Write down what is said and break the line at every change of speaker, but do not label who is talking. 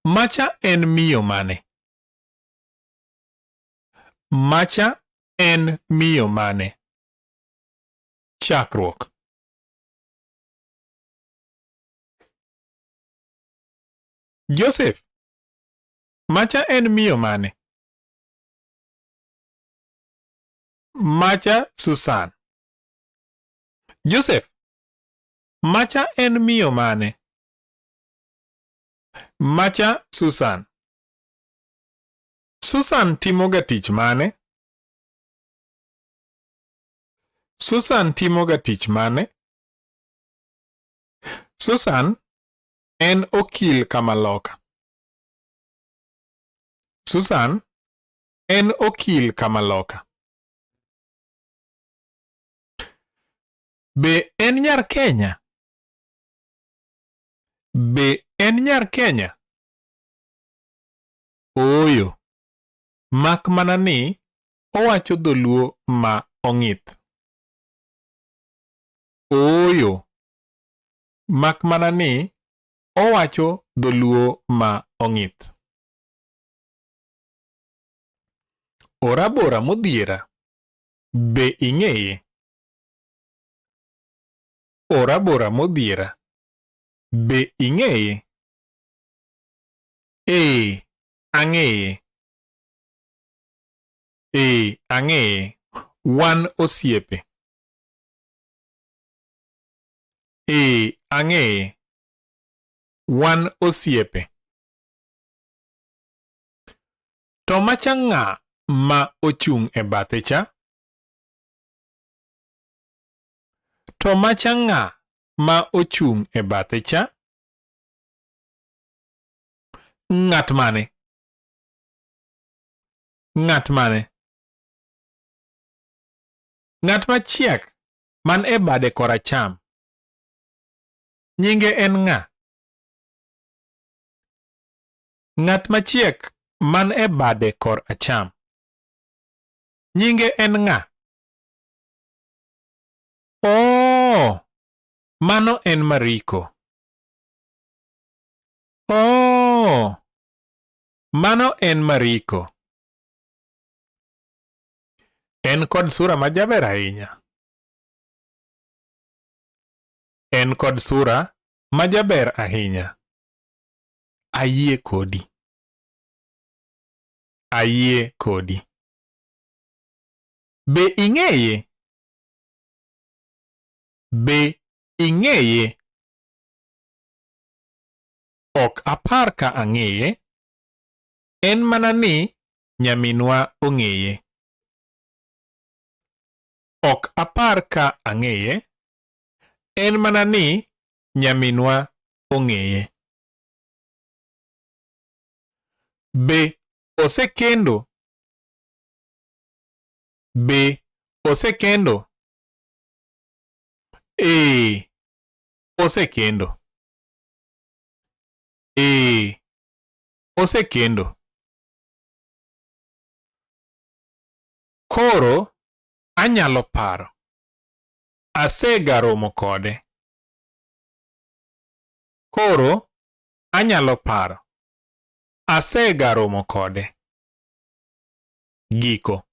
Macha en miyo mane? Macha en miyo mane? Chakruok. Joseph, macha en miyo mane? Macha Susan. Joseph, macha en miyo mane? Macha Susan. Susan timoga tich mane? Susan timoga tich mane? Susan en okil kamaloka. Susan en okil kamaloka. Be en nyar Kenya? Be en nyar Kenya? Ooyo. Mak mana ni owacho dholuo ma ong'ith. Ooyo. Mak mana ni owacho dholuo ma ong'ith. Orabora modhiera. Be ing'eye? Orabora modhiera. Be ing'eye? Ee, ang'eye. Ee, ang'eye. Wan osiepe. Ee, ang'eye. Wan osiepe. To macha ng'a ma ochung' e bathe cha? To macha ng'a ma ochung' e bathe cha? Ng'at mane? Ng'at mane? Ng'at machiek man e bade koracham. Nyinge en ng'a? Ng'at machiek man e bade kor acham. Nyinge en ng'a? Oh, mano en Mariko. Oh, mano en Mariko. En kod sura majaber ahinya. En kod sura majaber ahinya. Ayie kodi. Ayie kodi. Be ing'eye? Be ing'eye? Ok apar ka ang'eye. En mana ni nyaminwa ong'eye. Ok apar ka ang'eye. En mana ni nyaminwa ong'eye. Be osekendo? Be osekendo? Ee, osekendo. Ee, osekendo. Koro anyalo paro. Asegaromo kode. Koro anyalo paro. Asegaromo kode. Giko.